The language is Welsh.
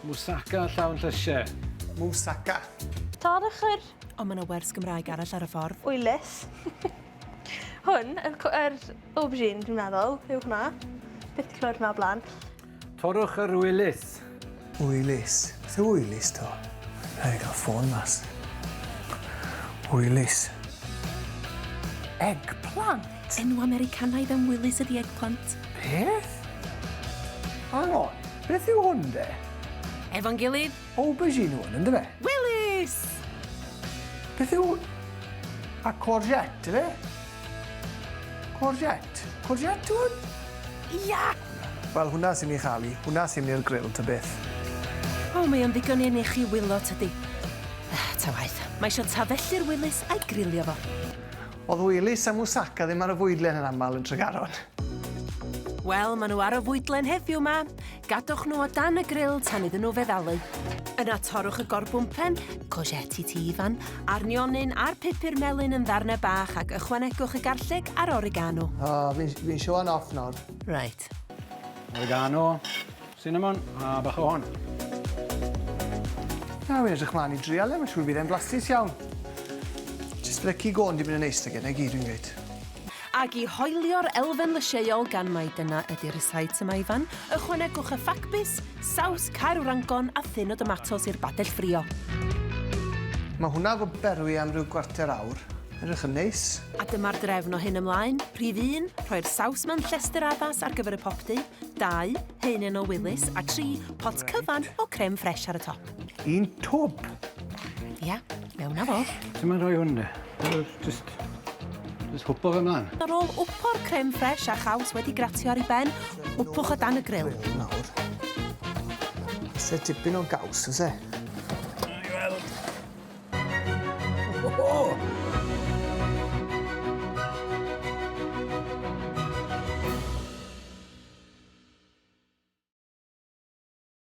Moussaka llawn llysiau. Moussaka. Torrwch yr... Ond mae 'na wers Gymraeg arall ar y ffordd. Wylus. Hwn, yr yr aubergine dwi'n meddwl, yw hwnna. Byth 'di clywed hwnna o blaen. Torrwch yr wylus. Wylus. Beth yw wylus to? Rhaid i gael ffôn mas. Wylus. Eggplant? Enw Americanaidd am wylus ydi eggplant. Beth? Hang on, beth yw hwn de? Efo'n gilydd. Aubergine yw hwn, ynddo fe? Wylus! Beth yw... A courgette, yfe? Courgette? Courgette yw hwn? Ia! Wel, hwnna sy'n ei chael i. Hwnna sy'n mynd i'r grill, ta beth. O, mae o'n ddigon i ennill chi wylo, tydi? Ta waeth. Mae eisiau tafellu'r wylus a'i grilio fo. O'dd Whelis a Moussaka ddim ar y fwydlen yn amal yn Tregaron. Wel, maen nhw ar y fwydlen heddiw 'ma. Gadwch nhw o dan y gril tan iddyn nhw feddalu. Yna torrwch y gorbwmpen, courgette i ti, Ifan, a'r nionyn a'r pupur melyn yn ddarnau bach ac ychwanegwch y garlleg a'r oregano. O, fi'n fi showing off nawr. Reit. Oregano, cinnamon a bach o hon. Na, fi'n edrych mlaen i drial e, mae'n siŵr bydd e'n blasus iawn. Jyst bydd y cig o'n di mynd yn neis ag e, 'na gyd dwi'n gweud. Ac i hoelio'r elfen lysieuol, gan mai dyna ydy'r rysáit yma, Ifan, ychwanegwch y ffacbys, saws Caerwrangon a thun o dymatos i'r badell ffrio. Mae hwnna fo berwi am ryw gwarter awr. Edrych yn neis. A dyma'r drefn o hyn ymlaen. Rhif un, rhoi'r saws mewn llestr addas ar gyfer y popty. 2, haenen o Willys, a 3, pot cyfan o creme fraiche ar y top. Un twb? Ia, mewn â fo. Sut mae'n rhoi hwn de? Just, just hwpo fe mlaen. Ar ôl wpo'r creme fraiche a chaws wedi gratio ar ei ben, wpwch o dan y grill. Grill nawr. Oes e tipyn o gaws, oes e? I weld.